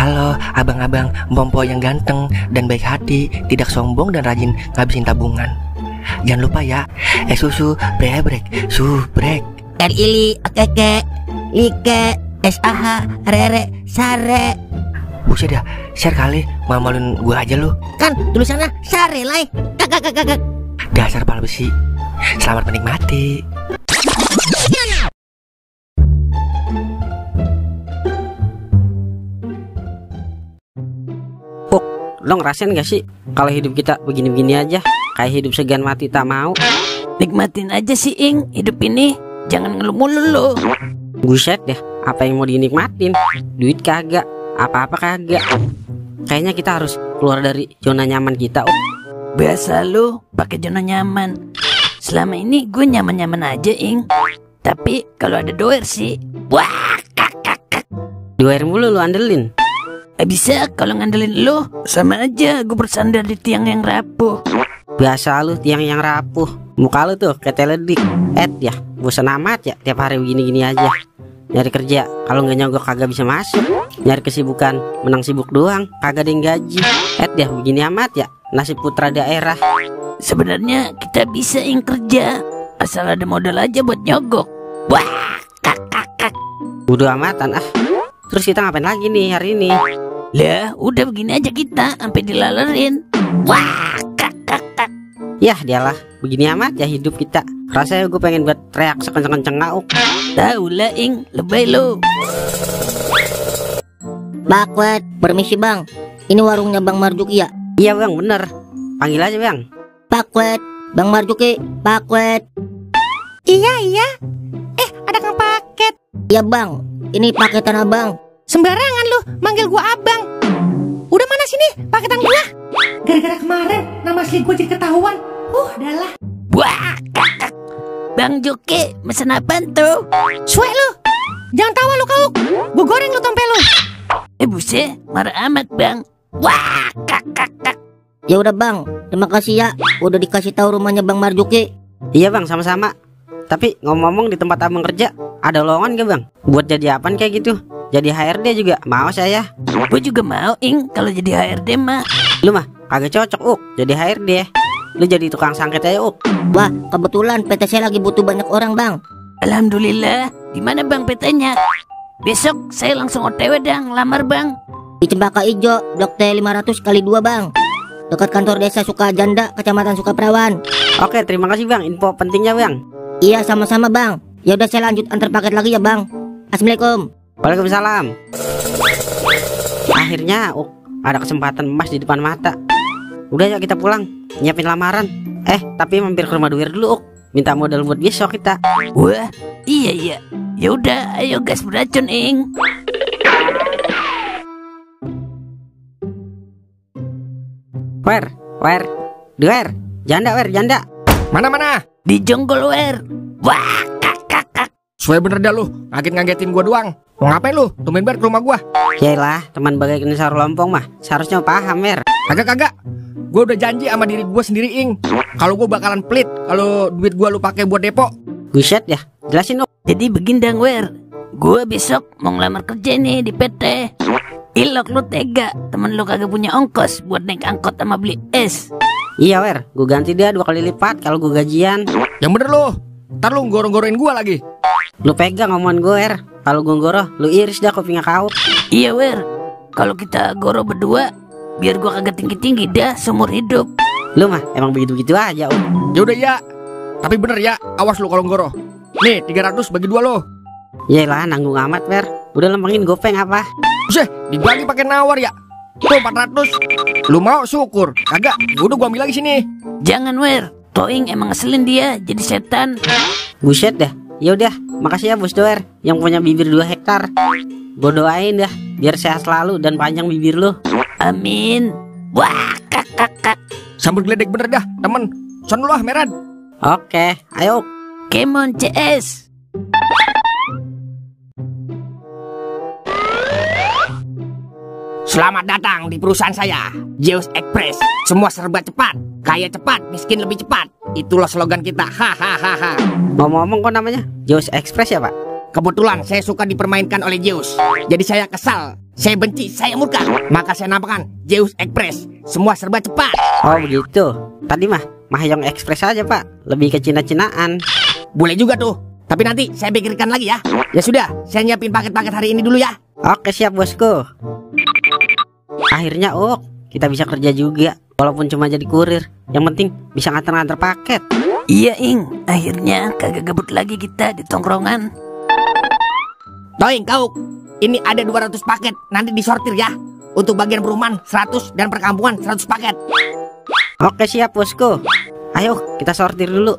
Halo abang-abang Bompo yang ganteng dan baik hati, tidak sombong dan rajin ngabisin tabungan. Jangan lupa ya, susu brebrek, subrek. Ili, keke, like, SAH, rere, sare. Buset dah, share kali, malu-maluin gue aja lu. Kan tulisannya sare lai. Kakak. Dasar pala besi. Selamat menikmati. Lo ngerasain gak sih kalau hidup kita begini-begini aja, kayak hidup segan mati tak mau? Nikmatin aja sih Ing, hidup ini jangan ngeluh mulu lo. Buset deh, apa yang mau dinikmatin? Duit kagak, apa-apa kagak. Kayaknya kita harus keluar dari zona nyaman kita. Biasa lo pakai zona nyaman. Selama ini gue nyaman-nyaman aja Ing. Tapi kalau ada doer sih, wah kakak. Doer mulu lu andelin. Bisa kalau ngandelin lo, sama aja gue bersandar di tiang yang rapuh. Biasa lu tiang yang rapuh. Muka lu tuh kayak teledik. Ya, bosan amat ya tiap hari begini-gini aja. Nyari kerja, kalau nggak nyogok kagak bisa masuk. Nyari kesibukan, menang sibuk doang, kagak ada yang gaji. Ya, begini amat ya nasib putra daerah. Sebenarnya kita bisa Ing kerja, asal ada modal aja buat nyogok. Wah kakak. Bodo amatan ah. Terus kita ngapain lagi nih hari ini? Lah, udah begini aja kita sampai dilalerin. Wah, kakak. Yah, dialah, begini amat ya hidup kita. Rasanya gue pengen buat teriak sekenceng-kenceng ngauk. Tahu lah Ing, lebay lo. Bakwet, permisi bang. Ini warungnya Bang Marjuki ya? Iya bang, bener. Panggil aja bang. Bakwet, Bang Marjuki, Bakwet. Iya. Ada kang paket. Iya bang, ini paketan abang. Sembarangan lu manggil gua abang. Udah mana sini paketan gua? Gara-gara kemarin nama asli gua jadi ketahuan. Adalah. Wah, kakak. Bang Joki, mesen apaan tuh? Suek lu. Jangan tawa lu kau. Gua goreng lu tompe lu. Buset, marah amat bang. Wah, kakak. Ya udah bang, terima kasih ya udah dikasih tahu rumahnya Bang Marjuki. Iya bang, sama-sama. Tapi ngomong-ngomong di tempat abang kerja ada lowongan gak bang? Buat jadi apaan kayak gitu? Jadi HRD juga mau saya. Gue juga mau Ing kalau jadi HRD mah. Lu mah kagak cocok jadi HRD. Lu jadi tukang sangket aja Wah, kebetulan PT saya lagi butuh banyak orang bang. Alhamdulillah. Di mana bang PT-nya? Besok saya langsung OTW dang, lamar bang. Di Cempaka Ijo, Blok T 500 kali 2 bang. Dekat kantor desa Sukajanda, Kecamatan Sukaperawan. Oke, terima kasih bang, info pentingnya bang. Iya, sama-sama bang. Ya udah saya lanjut antar paket lagi ya bang. Assalamualaikum. Waalaikumsalam. Akhirnya ada kesempatan emas di depan mata. Udah yuk kita pulang, nyiapin lamaran. Tapi mampir ke rumah Duir dulu minta modal buat besok kita. Wah, iya. Ya udah, ayo gas beracun Ing. Duer, janda. Mana? Di jonggol wer. Wah, kakak. Suwe bener dah lu, ngagetin gua doang. Mau ngapain lu? Tumben banget ke rumah gua. Yaelah, teman bagai ini saru lompong mah seharusnya paham Kagak. Gua udah janji sama diri gua sendiri Ing. Kalau gua bakalan pelit kalau duit gua lu pakai buat depo. Buset ya, jelasin Jadi begini dang wer. Gua besok mau ngelamar kerja nih di PT. Ilok lu tega, temen lu kagak punya ongkos buat naik angkot sama beli es. Iya gue ganti dia 2 kali lipat kalau gue gajian. Yang bener lu, ntar lu gorong-goroin gua lagi. Lu pegang omongan gue kalau gue goroh, lu iris dah kupingnya kau. Iya wer, kalau kita goroh berdua, biar gua kagak tinggi-tinggi dah seumur hidup. Lu mah emang begitu-begitu aja Ya udah ya, tapi bener ya, awas lu kalau goroh. Nih 300 bagi 2 lo. Yaelah, nanggung amat udah lempengin gopeng apa? Buset, dibagi pakai nawar ya. Tuh 400. Lu mau syukur, kagak? Udah gua ambil lagi sini. Jangan wer, Toing emang ngeselin dia jadi setan. Buset dah. Ya udah, makasih ya Bos Doer yang punya bibir 2 hektar. Gua doain dah biar sehat selalu dan panjang bibir lu. Amin. Wah, kakak. Sambut geledek bener dah, temen. Son lu ah, Meran. Oke, ayo. Kemon CS. Selamat datang di perusahaan saya, Zeus Express. Semua serba cepat, kaya cepat, miskin lebih cepat. Itulah slogan kita. Hahaha. Ngomong-ngomong kok namanya Zeus Express ya Pak? Kebetulan saya suka dipermainkan oleh Zeus. Jadi saya kesal Saya benci, saya murka. Maka saya namakan Zeus Express. Semua serba cepat. Oh begitu. Tadi mah Mahjong Express aja Pak. Lebih ke Cina-Cinaan. Boleh juga tuh. Tapi nanti saya pikirkan lagi ya. Ya sudah, saya nyiapin paket-paket hari ini dulu ya. Oke siap bosku. Akhirnya kita bisa kerja juga. Walaupun cuma jadi kurir. Yang penting bisa nganter-nganter paket. Iya Ing, akhirnya kagak gabut lagi kita di tongkrongan. Toing kau, ini ada 200 paket. Nanti disortir ya. Untuk bagian perumahan 100 dan perkampungan 100 paket. Oke siap bosku. Ayo kita sortir dulu.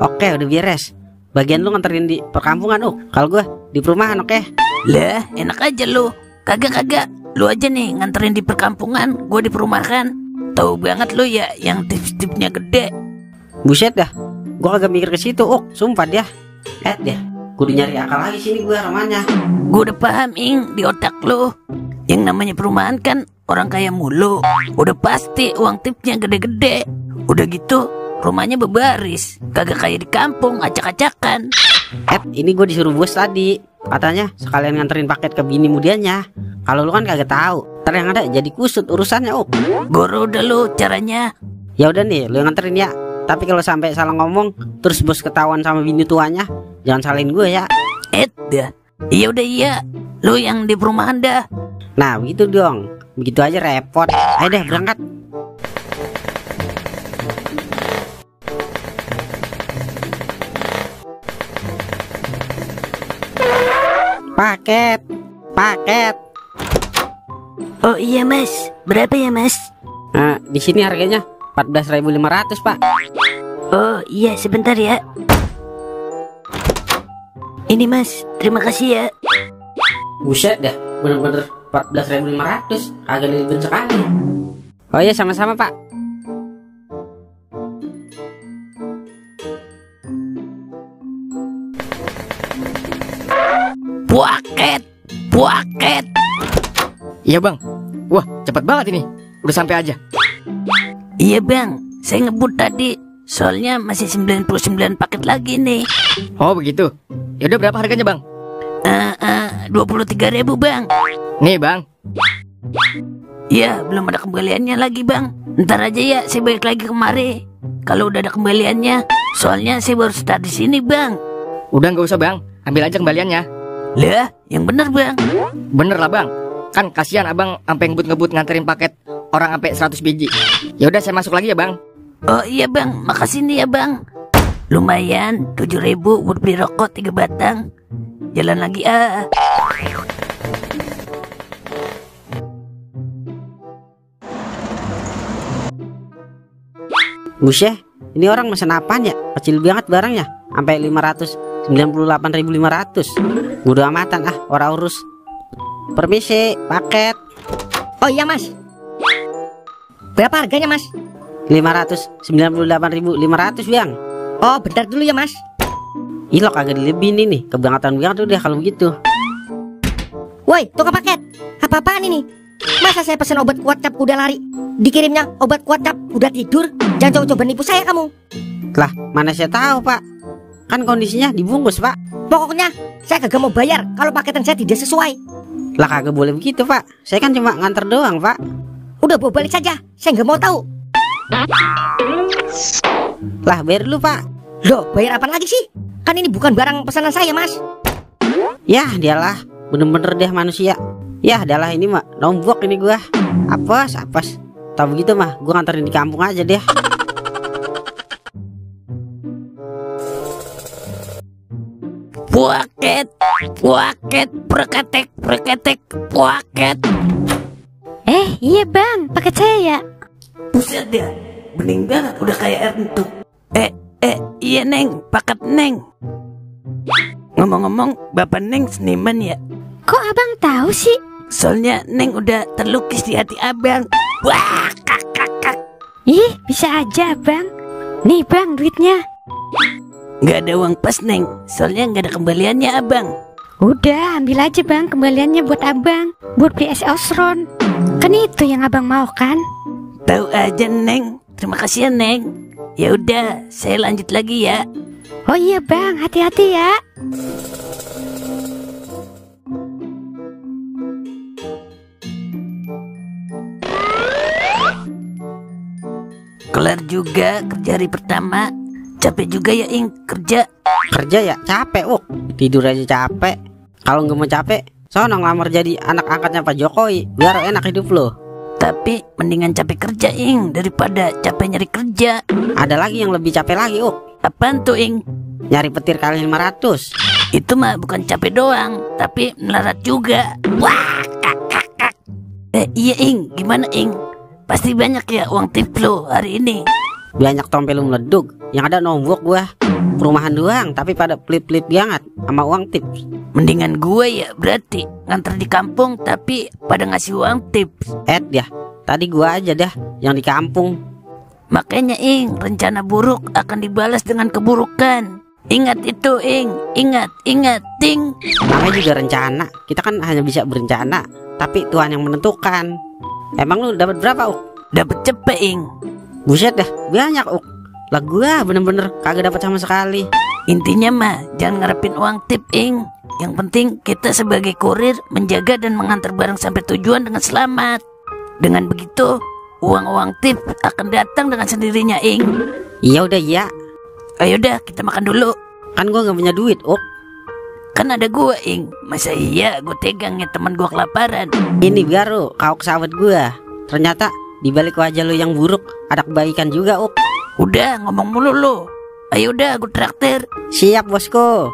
Oke udah beres. Bagian lu nganterin di perkampungan kalau gue di perumahan. Oke. Lah enak aja lu. Kagak. Lu aja nih nganterin di perkampungan, gue di perumahan. Tahu banget lu ya yang tips-tipsnya gede. Buset dah. Gue kagak mikir ke situ sumpah dia. Deh. Kudu nyari akal lagi sini gue ramanya. Gue udah paham Ing di otak lu. Yang namanya perumahan kan orang kaya mulu. Udah pasti uang tipsnya gede-gede. Udah gitu rumahnya bebaris. Kagak kayak di kampung acak-acakan. Ini gue disuruh bos tadi. Katanya sekalian nganterin paket ke bini mudianya. Kalau lu kan kagak tahu. Ntar yang ada jadi kusut urusannya Goro udah lu caranya. Ya udah nih lu yang nganterin ya. Tapi kalau sampai salah ngomong terus bos ketahuan sama bini tuanya, jangan salahin gue ya. Dah. Iya udah iya. Lu yang di perumahan dah. Nah begitu dong. Begitu aja repot. Ayo deh berangkat. Paket. Oh iya mas, berapa ya mas? Nah, di sini harganya 14.500 Pak. Oh iya sebentar ya. Ini mas, terima kasih ya. Buset dah, bener-bener 14.500. Agak libin sekali. Oh iya sama-sama Pak. Paket. Iya bang. Wah cepet banget ini. Udah sampai aja. Iya bang, saya ngebut tadi. Soalnya masih 99 paket lagi nih. Oh begitu. Yaudah berapa harganya bang? 23.000 bang. Nih bang. Ya belum ada kembaliannya lagi bang. Ntar aja ya saya balik lagi kemari. Kalau udah ada kembaliannya. Soalnya saya baru start di sini bang. Udah nggak usah bang. Ambil aja kembaliannya. Lah, yang bener bang. Bener lah bang. Kan kasihan abang sampai ngebut-ngebut nganterin paket orang sampai 100 biji. Ya udah saya masuk lagi ya bang. Oh iya bang, makasih nih ya bang. Lumayan 7.000 buat beli rokok 3 batang. Jalan lagi Buset, ini orang mesen apaan ya? Kecil banget barangnya. Sampai 598.500. Bodo amatan orang urus. Permisi, paket. Oh iya mas. Berapa harganya mas? 598.500 bang. Oh bentar dulu ya mas. Ih lo kagak dilebihin ini. Kebangetan banget udah kalau begitu. Woi tukang paket, apa-apaan ini? Masa saya pesen obat kuat cap udah lari, dikirimnya obat kuat cap udah tidur? Jangan coba-coba nipu saya kamu. Lah mana saya tahu pak. Kan kondisinya dibungkus pak. Pokoknya saya kagak mau bayar kalau paketan saya tidak sesuai. Lah kagak boleh begitu pak. Saya kan cuma nganter doang pak. Udah bawa balik saja, saya nggak mau tahu. Lah bayar dulu pak. Loh bayar apa lagi sih? Kan ini bukan barang pesanan saya mas. Yah dialah, bener-bener deh manusia. Yah adalah ini mah nombok ini gua. Apes. Tahu begitu mah gua nganterin di kampung aja deh. Paket, preketek, paket. Iya bang, paket saya ya. Buset dah, bening banget udah kayak air entuk. Iya neng, paket neng. Ngomong-ngomong, bapak neng seniman ya? Kok abang tahu sih? Soalnya neng udah terlukis di hati abang. Wah, kakak. Ih, bisa aja bang. Nih bang, duitnya. Gak ada uang pas neng, soalnya gak ada kembaliannya abang. Udah, ambil aja bang kembaliannya buat abang. Buat beli es osron. Kan itu yang abang mau kan? Tahu aja neng, terima kasih ya neng. Ya udah, saya lanjut lagi ya. Oh iya bang, hati-hati ya. Kelar juga kerja hari pertama. Capek juga ya Ing kerja. Kerja ya capek, tidur aja capek. Kalau nggak mau capek, sono ngelamar jadi anak angkatnya Pak Jokowi, biar enak hidup lo. Tapi mendingan capek kerja Ing daripada capek nyari kerja. Ada lagi yang lebih capek lagi, Apaan tuh Ing? nyari petir kali 500. Itu mah bukan capek doang, tapi melarat juga. Wah, kak. Iya Ing, gimana Ing? Pasti banyak ya uang tip lo hari ini. Banyak tompel lu meleduk, yang ada nombok gua. Perumahan doang, tapi pada pelit-pelit banget sama uang tips. Mendingan gue ya berarti nganter di kampung tapi pada ngasih uang tips. Ya, tadi gua aja dah yang di kampung. Makanya Ing, rencana buruk akan dibalas dengan keburukan. Ingat itu Ing, ingat Ting. Namanya juga rencana, kita kan hanya bisa berencana, tapi Tuhan yang menentukan. Emang lu dapat berapa, Dapat cepet Ing. Buset dah, banyak, Lah gua bener-bener kagak dapat sama sekali. Intinya mah jangan ngarepin uang tip Ing. Yang penting kita sebagai kurir menjaga dan mengantar barang sampai tujuan dengan selamat. Dengan begitu uang-uang tip akan datang dengan sendirinya Ing. Iya udah ya. Ayo dah kita makan dulu. Kan gua nggak punya duit, Kan ada gua Ing. Masa iya gua tegangnya teman gua kelaparan. Ini biar lu kau sahabat gua. Ternyata di balik wajah lu yang buruk ada kebaikan juga, Udah ngomong mulu lu. Ayo udah gua traktir. Siap bosku.